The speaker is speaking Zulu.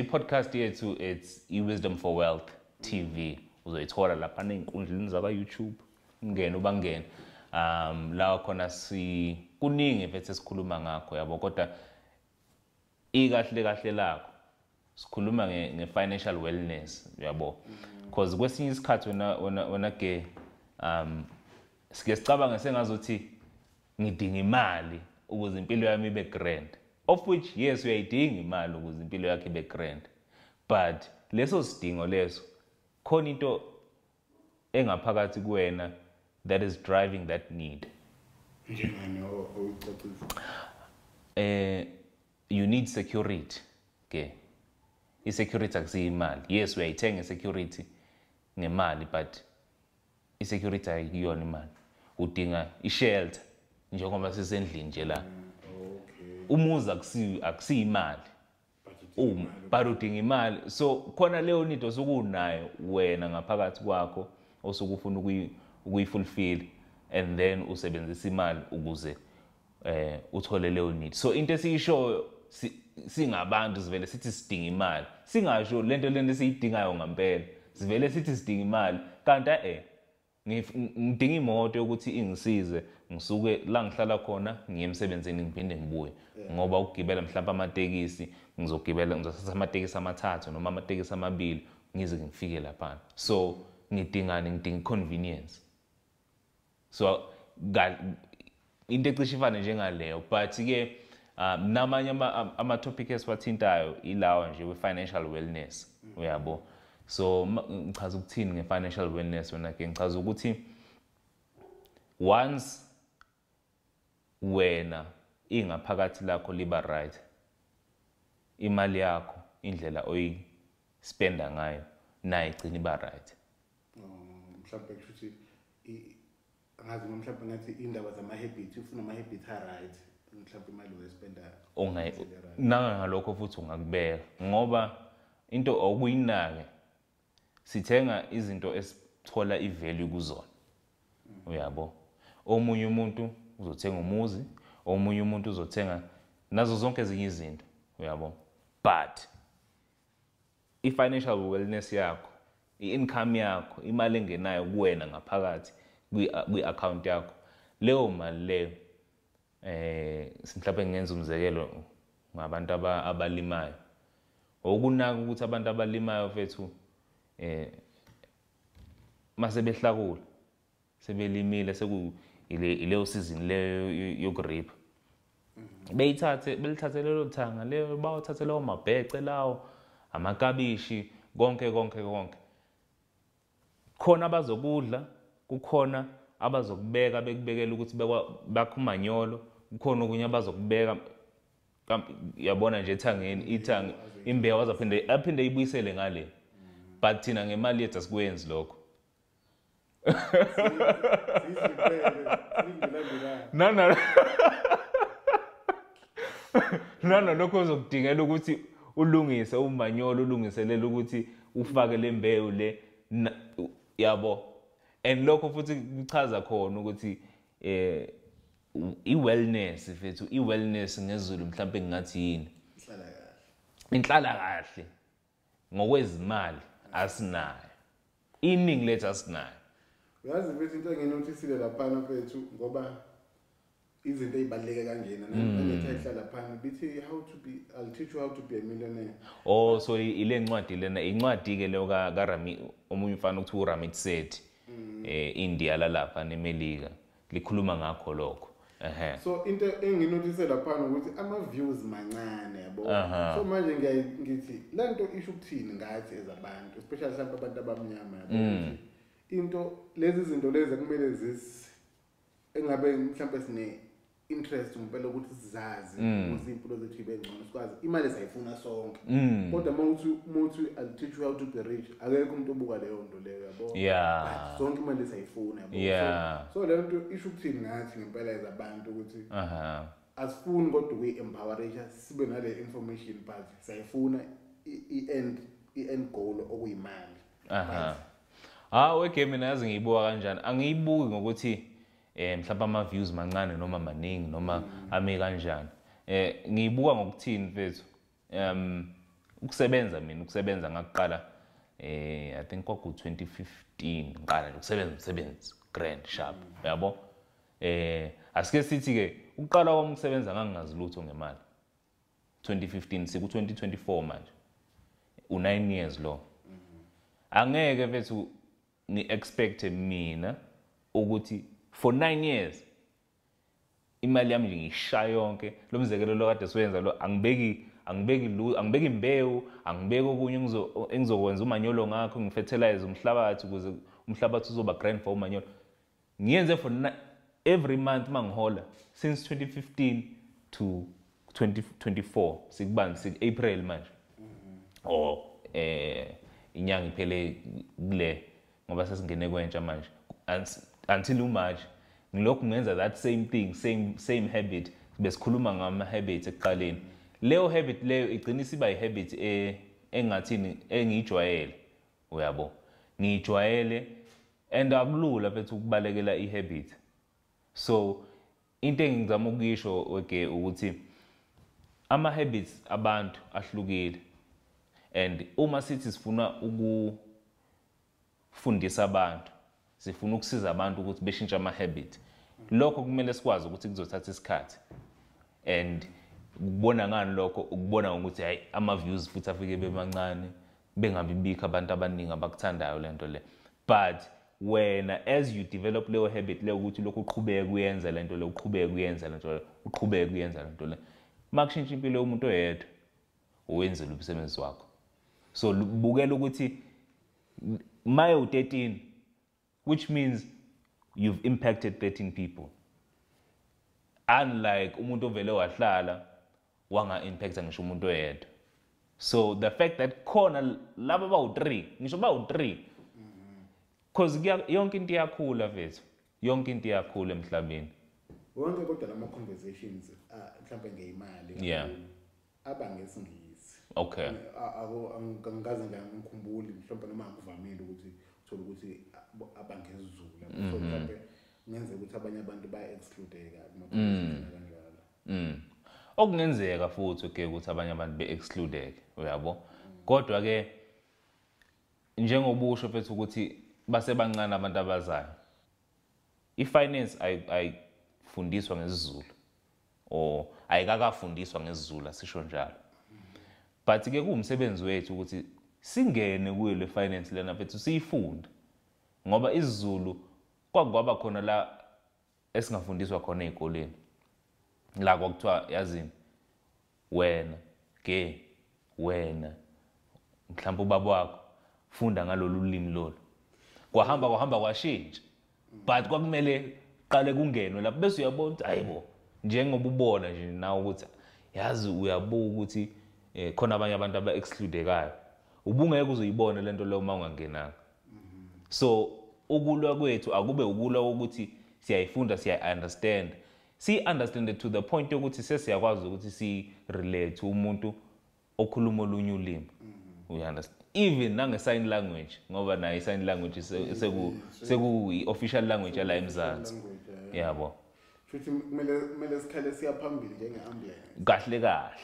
I-podcast yethu, it's i-Wisdom for Wealth TV. Uzoyithola lapha ney'nkundleni zakwa-YouTube. Ungene ubangene. La khona si kuningi mfethu esikhuluma ngakho, yabo, kodwa ikahle kahle lakho sikhuluma nge-financial wellness, yabo, because kwesinye isikhathi wena ke sike sicabange sengazuthi ngidinga imali ukuze impilo yami ibe grand, of which yes, uyayidinga imali ukuze impilo yakho ibe grand, but leso sidingo leso khona into engaphakathi kuwena that is driving that need. Njengani, oyicacisa? You need security ke. I-security akusiyo imali. Yes, uyayithenga i-security ngemali, but i-security ayiyona imali. Udinga i-shelter, njengoba sisendlini nje la. Umuzi akusiyo imali. But udinga imali. So khona leyo need osukunayo wena ngaphakathi kwakho osukufuna ukuyifulfill, and then usebenzisa imali ukuze uthole leyo need. So into esiyishoyo singabantu, sivele sithi sidinga imali, singasho lento lento esiyidingayo ngempela. Sivele sithi sidinga imali, kanti ngidinga imoto yokuthi ingisize ngisuke la ngihlala khona ngiye emsebenzini ngiphinde ngibuye, ngoba ukugibela mhlawumbe amatekisi, ngizogibela ngizothatha amatekisi amathathu noma amatekisi amabili ngize ngifike lapha. So ngidingani? Ngidinga convenience. So into ecishe ifane njengaleyo, but ke namanye ama-topic esiwathintayo ilawa nje we-financial wellness, uyabo. So ngichaza ukuthini nge-financial wellness wena ke? Ngichaza ukuthi once wena ingaphakathi lakho liba right, imali yakho, indlela oyispenda ngayo nayo igcina iba right. Mhlawumbe kusho ukuthi angazi, mhlawumbe ngathi indaba zama-habit, ufuna ama-habit a-right, mhlawumbe imali uzoyispenda. Nangalokho futhi ungakubeka, ngoba into okuyinake, sithenga izinto esithola i-value kuzona, uyabo. Omunye umuntu uzothenga umuzi, omunye umuntu uzothenga nazo zonke ezinye izinto, uyabo, but i-financial wellness yakho, i-income yakho, imali engenayo kuwena ngaphakathi kwi-account yakho, leyo mali leyo, mhlawumbe ngenza umzekelo ngabantu abalimayo, okunaka ukuthi abantu abalimayo fethu, mase behlakula, sebelimile, seku ileyo season leyo yokuripha, beyithathe belithathe lelo thanga leyo, bawathathe lawo mabhece lawo, amakabishi, konke konke konke. Khona abazokudla, kukhona abazokubeka, bekubekela ukuthi bakho umanyolo, kukhona okunye abazokubeka, yabona nje ethangeni, ithanga, imbewu azophinde aphinde ibuyisele ngale. But thina ngemali yethu asikwenzi lokho. Nana lokho uzokudingela ukuthi ulungise umanyolo, ulungiselele ukuthi ufake le mbewu le, yabo. And lokho futhi kuchaza khona ukuthi i-wellness mfethu, i-wellness ngesiZulu mhlawumbe ngingathi yini? Inhlala kahle ngokwezimali asinayo, iningi lethu asinayo. Uyazi mfethu, into enginothisile laphana mfethu, ngoba izinto ey'baluleke kanjena, nane-title laphana bithi how to be, "I'll teach you how to be a millionaire." Oh, so ile ncwadi lena, incwadi-ke leyo kaRami, omunye umfana okuthiwa uRamit Sethi, India lalapha neMelika, likhuluma ngakho lokho. Ehhe. So into enginothise laphana ukuthi ama-views mancane, yabo. So manje ngithi le nto isho ukuthini ngathi as abantu, especially mhlawumbe abantu abamnyama, yabo, ukuthi into lezi zinto lezi kumele zisi engabe mhlawumbe sine interest ngempela ukuthi sizazi ukuze impilo zethu ibe ngcono, sikwazi. Imali sayifuna sonke, kodwa uma uthi "I'll teach you how to be rich", akekho umuntu obuka leyo nto leyo, yabo. But sonke imali sayifuna, yabo. So leyo nto isho ukuthini ngathi ngempela as abantu, ukuthi asifuni kodwa ukuyi-empowerisha, sibe nale information, but sayifuna i-end goal okuyimali. Ha, we mina yazi ngiyibuka kanjani? Angiyibuki ngokuthi mhlawumbe ama views mancane noma maningi noma ame kanjani. Ngiyibuka ngokuthini mfethu? Ukusebenza mina, ukusebenza ngakuqala I think kwaku 2015 ngiqala nje ukusebenza umsebenzi grand sharp, yabo. Asike sithi ke ukuqala kwami ukusebenza ngangingazi lutho ngemali. 2015 siku 2024 manje, u9 years lo. Angeke mfethu ni-expect mina ukuthi for 9 years imali yami nje ngiyishaya yonke. Lo mzekelo lo kade siwenza lo, angibeki imbewu, angibeki okunye engizokwenza umanyolo ngakho, ngifertilize umhlabathi ukuze umhlabathi uzoba grand for umanyolo. Ngiyenze for every month mangihola since 2015 to 2024, sikubani, sik April manje, or inyanga iphele kule ngoba sesingene kwentsha manje, until uMarch ngilokhu ngenza that same thing, same habit. Besikhuluma ngama habits ekuqaleni. Leyo habit leyo igcina isiba ihabit engathini, engiyijwayele, uyabo, ngiyijwayele. And akulula mfethu ukubalekela ihabit. So into engizama ukuyisho okay ukuthi ama habits abantu ahlukile, and uma sithi sifuna ukufundisa abantu, sifuna ukusiza abantu ukuthi beshintshe ama habit, lokho kumele sikwazi ukuthi kuzothatha isikhathi. And ukubona ngani lokho? Ukubona ngokuthi hayi, ama views futhi afike bemancane, bengabi bikho abantu abaningi abakuthandayo lento le. But wena as you develop leyo habit leyo, ukuthi lokhu uqhubeke uyenza lento le, uqhubeke uyenza lento le, uqhubeke uyenza lento le, makushintsha impilo yomuntu oyedwa, uwenzile umsebenzi wakho. So bukela ukuthi maye u13, which means you've impacted 13 people, unlike umuntu ovele wahlala wanga impacta ngisho umuntu oyedwa. So the fact that khona laba bawu3, ngisho bawu3, cause yonke into iyakhula mfethu, yonke into iyakhula emhlabeni. Wonke kodwa lama conversations mhlawumbe ngeyimali aba ngesiNgisi. Angikaze nje ngikhumbuli mhlawumbe, noma akuvamile ukuthi uthole ukuthi abangesiZulu. So mhlawumbe kungenzeka ukuthi abanye abantu baya-excludeka kuma-conversation kanjalo. Okungenzeka futhi ke ukuthi abanye abantu be-excludeke, uyabo. Kodwa ke njengobusho mfethu ukuthi basebancane abantu abazayo, i-finance ayifundiswa ngesiZulu, or ayikakafundiswa ngesiZulu, asisho njalo. But ke kuwumsebenzi wethu ukuthi singene kuyo le finance lena mfethu, siyifunde, ngoba isiZulu kwakwaba khona la esingafundiswa khona ey'koleni, la kwakuthiwa yazini wena ke wena mhlawumbe ubaba wakho funda ngalolu limi lolu. Kwahamba kwashintsha, but kwakumele qale kungenwe lapho, bese uyabona ukuthi hayibo, njengoba ubona nje nawe ukuthi yazi uyabuka ukuthi khona abanye abantu aba-excludekayo, ubungeke uzoyibona lento leyo uma ungangenanga. So ukulwa kwethu akube ukulwa ukuthi siyayifunda, siyayi-understand, siyi-understand to the point yokuthi sesiyakwazi ukuthi si-relate umuntu okhuluma olunye ulimi, you understand, even nange-sign language, ngoba nayo i-sign language seku-official language yala eMzansi, yabo. Futhi kumele sikhale siya phambili njenge-ambulance. Kahle kahle.